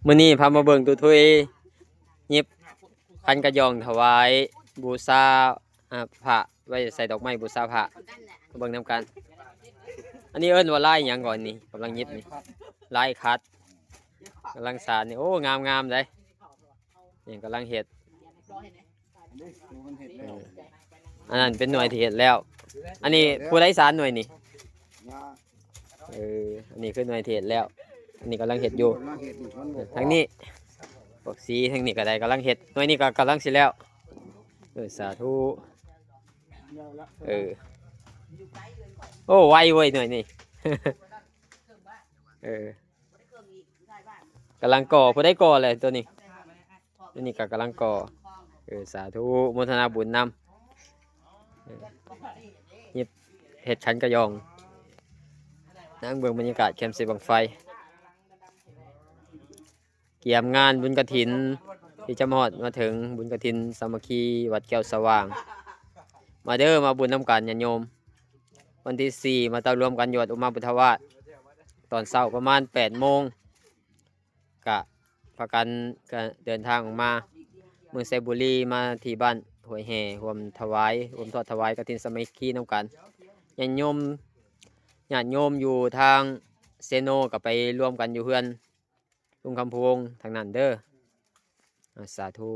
ມື້ນີ້ພາມາເບິ່ງຕູ້ທຸຍຫຍິບຂັນກະຢອງຖວາຍບູຊາ ອາ ພະ ໄວ້ໃສ່ດອກໄມ້ບູຊາພະ ມາເບິ່ງນຳກັນ. ອັນນີ້ເອີ້ນວ່າລາຍຫຍັງກ່ອນນີ້? ກຳລັງຫຍິບນີ້ ລາຍຂັດ ກຳລັງສານນີ້. ໂອ້ ງາມໆເດ້ ນີ້ກຳລັງເຮັດ. ອັນນີ້ເປັນໜ່ວຍທີ່ເຮັດແລ້ວ ອັນນີ້ຜູ້ໃດສານໜ່ວຍນີ້? ເອີ ອັນນີ້ຄືໜ່ວຍທີ່ເຮັດແລ້ວ ອັນນີ້ກຳລັງເຮັດຢູ່. ທາງນີ້ພວກສີທາງນີ້ກໍໄດ້ ກຳລັງເຮັດ ໜ່ວຍນີ້ກໍກຳລັງຊິແລ້ວ. ເອີ ສາທຸ. ເອີ ໂອ້ ໄວເວີຍໜ່ວຍນີ້. ເອີ ກຳລັງກໍ່ ຜູ້ໃດກໍ່ແຫຼະໂຕນີ້? ອັນນີ້ກໍກຳລັງກໍ່. ເອີ ສາທຸ ໂມທະນາບຸນນຳ. ເອີ ເຮັດຂັນກະຢອງ. ນັ່ງເບິ່ງບັນຍາກາດແຄມເຊບັ້ງໄຟ ກຽມງານບຸນກະຖິນ ທີ່ຈະມາຮອດມາເຖິງ ບຸນກະຖິນສາມັກຄີວັດແກ້ວສະຫວ່າງ. ມາເດີ ມາບຸນນຳກັນຍາດໂຍມ. ວັນທີສີ່ ມາເຕົ້າລວມກັນຢູ່ວັດອຸມາພຸດທະວາດ ຕອນເຊົ້າປະມານແປດໂມງ ກະພາກັນກະເດີນທາງອອກມາເມືອງໄຊບູລີ ມາທີ່ບ້ານຫ້ວຍແຮ່ ຮ່ວມຖວາຍ ຮ່ວມທອດຖວາຍກະຖິນສາມັກຄີນຳກັນ. ຍາດໂຍມ ຍາດໂຍມຢູ່ທາງເຊໂນກໍໄປລວມກັນຢູ່ເຮືອນລຸງຄຳພູວົງທາງນັ້ນເດີ. ອາ ສາທຸ.